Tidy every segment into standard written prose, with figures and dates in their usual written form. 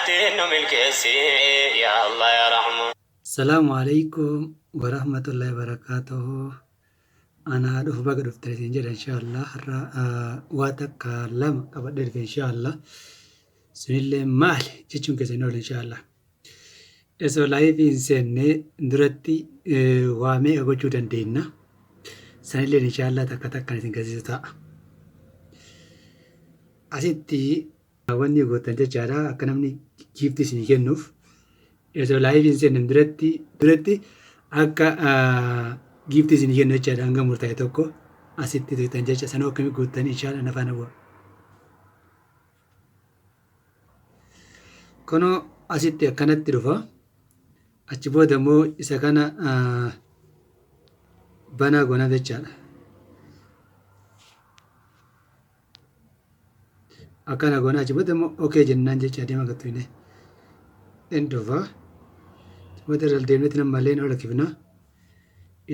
Ittiin nu milkeessi yaa Allah yaa Rahmaan. Salaamu alaikum warahmatullahi wabarakatuhu. Anaa dhufu, baga dhuftan isin jedha inshaallah. Har'a waa takka lama qabadhee dhufe inshaallah. Sunillee maali jechuun keessan hin oolu inshaallah. Osoo live hin seenne duratti waa meeqa gochuu dandeenya. Sanillee inshaallah takka takkaan isin garsiisu ta'a. Asitti wanni gootan jechaadha, akka namni gift isinii kennuuf osoo live hin seenne duratti akka gift isinii kennu jechaadha, hanga murtaa'e tokko asitti tuqxan jecha. Sanoo akkamii guuttanii? Inshaallah na faana bu'a. Kunoo asitti akkanatti dhufa. Achi booda immoo isa kana banaa goona jechaadha. Akkana goona, achi booda immoo okay jennaan jecha. Adeema gattuine in dhufa. Achi booda irra deemnetti nammallee ol kifna.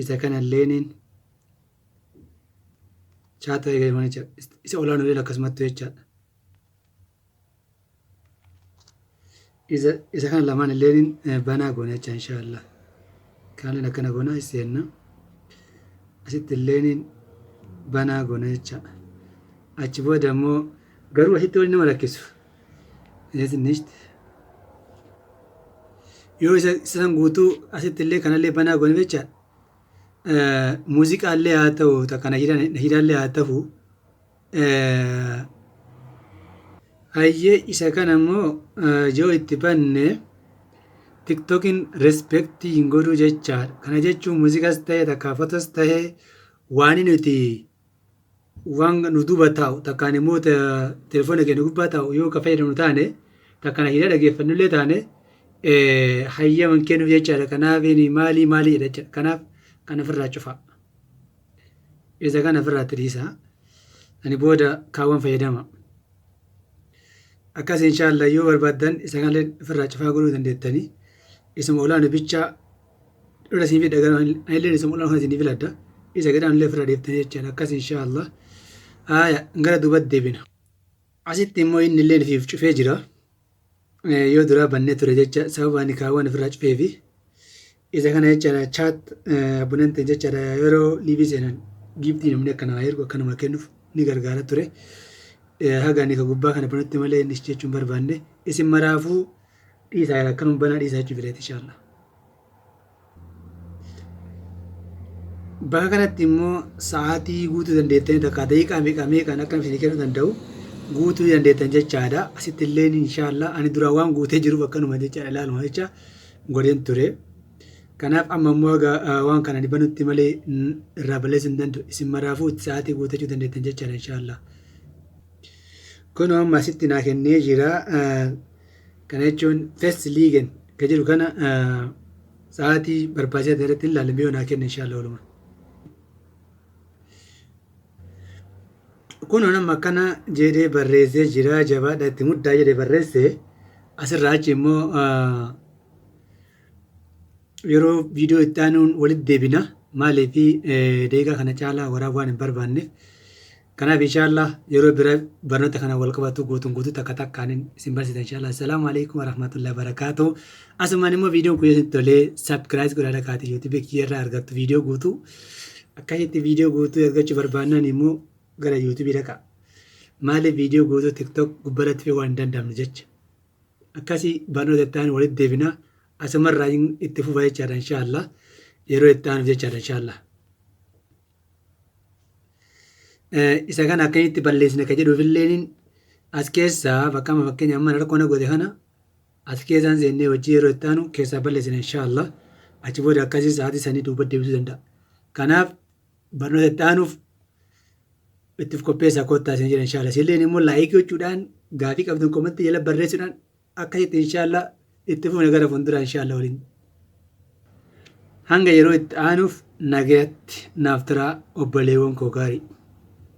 Isa kanalleeniin chat eegalee jecha, isa olaanuu illee akkasumatti jechaadha. Isa kana lamaan illeen banaa goona jecha inshaallah. Kanalleen akkana goona, seenna. Asitti illeen banaa goona jecha. Achi booda immoo garuu asitti waliin nama rakkisu. Nicht. Yoo isa san guutuu asitti illee kanallee banaa goone jecha, muuziqaallee haa ta'u, takka nashiidaallee haa ta'u. Hayyee, isa kana immoo yoo itti banne TikTokiin respect hin godhuu jechaadha. Kana jechuun muuziqaas ta'e, takka fotos ta'e, waan nuti waan nu duuba taa'u, takkaan immoo telefoona keenya gubbaa taa'u yoo ka fayyadamnu taane, takka nashiidaa dhageeffannullee taane, hayyaman kennuuf jechaadha. Kanaaf maalii maalii jedha jechaadha. Kanaaf kan ofirraa cufaa. Isa kana ofirraatti dhiisaa. Ani booda kaawwan fayyadama. Akkas inshaallah, yoo barbaaddan isa kanallee ofirraa cufaa godhuu dandeettanii. Isuma olaanu bicha irra isin fidha, garuu anillee isuma olaanu kana isin filadha. Isa gadaan illee ofirraa dhiiftanii jechaadha. Akkas inshaallah. Haaya, gara duubatti deebina. Asitti immoo inni illee ifiif cufee jira. Yoo duraa bannee ture jecha, sababa ani kaawwan ofirraa cufeefi. Isa kana jechaadha, chat Abonnenten jechaadha, yeroo live seenan gift namni akka namaa ergu, akka nama kennuuf ni gargaara ture. Haga ani ka gubbaa kana banutti malee innis jechuun barbaanne. Isin maraafuu dhiisaa, akkanuma banaa dhiisaa jechuu fileeti inshaallah. Bakka kanatti immoo sa'aatii guutuu dandeettanii, takka daqiiqaa meeqa meeqaan akka isinii kennuu danda'u guutuu dandeettan jechaadha. Asitti illee inshaallah ani duraan waan guutee jiruuf akkanuma jechaadha, ilaaluma jecha godheen ture. Kanaaf amma immoo waan kana ani banutti malee irraa balleessuu hin danda'u. Isin maraafuu itti sa'aatii guutachuu dandeettan jechaadha inshaallah. Kun amma asitti naa kennee jira. Kana jechuun festlegen ka jedhu kana sa'aatii barbaachisaa ta'e irratti ilaalle yoo naa kenne inshaallah walumaa. Kun amma akkana jedhee barreessee jira, jabaadha, itti muddaa jedhee barreesse. Asirraa achi immoo yeroo viidiyoo itti aanuun walitti deebina. Maaliif, daqiiqaa kana caalaa waraabuu waan hin barbaanneef. Kanaaf inshaallah yeroo bira barnoota kana wal qabatu guutuun guutuu takka takkaan isin barsiisa inshaallah. Assalaamu alaikum warahmatullahi wabarakatuh. Asumaan immoo viidiyoon kun yoo isinitti tolee subscribe godhaa dhaqaati YouTube kiyya irraa argattu viidiyoo guutuu. Akkasitti viidiyoo guutuu argachuu barbaannaan immoo gara YouTube dhaqaa. Maaliif, viidiyoo guutuu TikTok gubbaratti fe'uu waan hin danda'amne jecha. Akkasii barnoota itti aanu walitti deebina. Asumarraa itti fufa jechaadha inshaallah. Yeroo itti aanuuf jechaadha inshaallah. Isa kana akkamitti balleessina ka jedhuuf illeen as keessaa bakka amma fakkeenya amma rakkoo na godhe kana as keessaan seennee hojii yeroo itti aanu keessaa balleessina inshaallah. Achi booda akkasii sa'aatii sanii duuba deebisuu danda'a. Kanaaf barnoota itti aanuuf ittiif qopheessaa kottaa isin jedha inshaallah. Isilleen immoo like gochuudhaan, gaafii qabdan comment jala barreessuudhaan, akkasitti inshaallah itti fufne gara fuulduraa inshaallah waliin. Hanga yeroo itti aanuuf nagayatti naaf turaa, obboleewwan koo gaarii.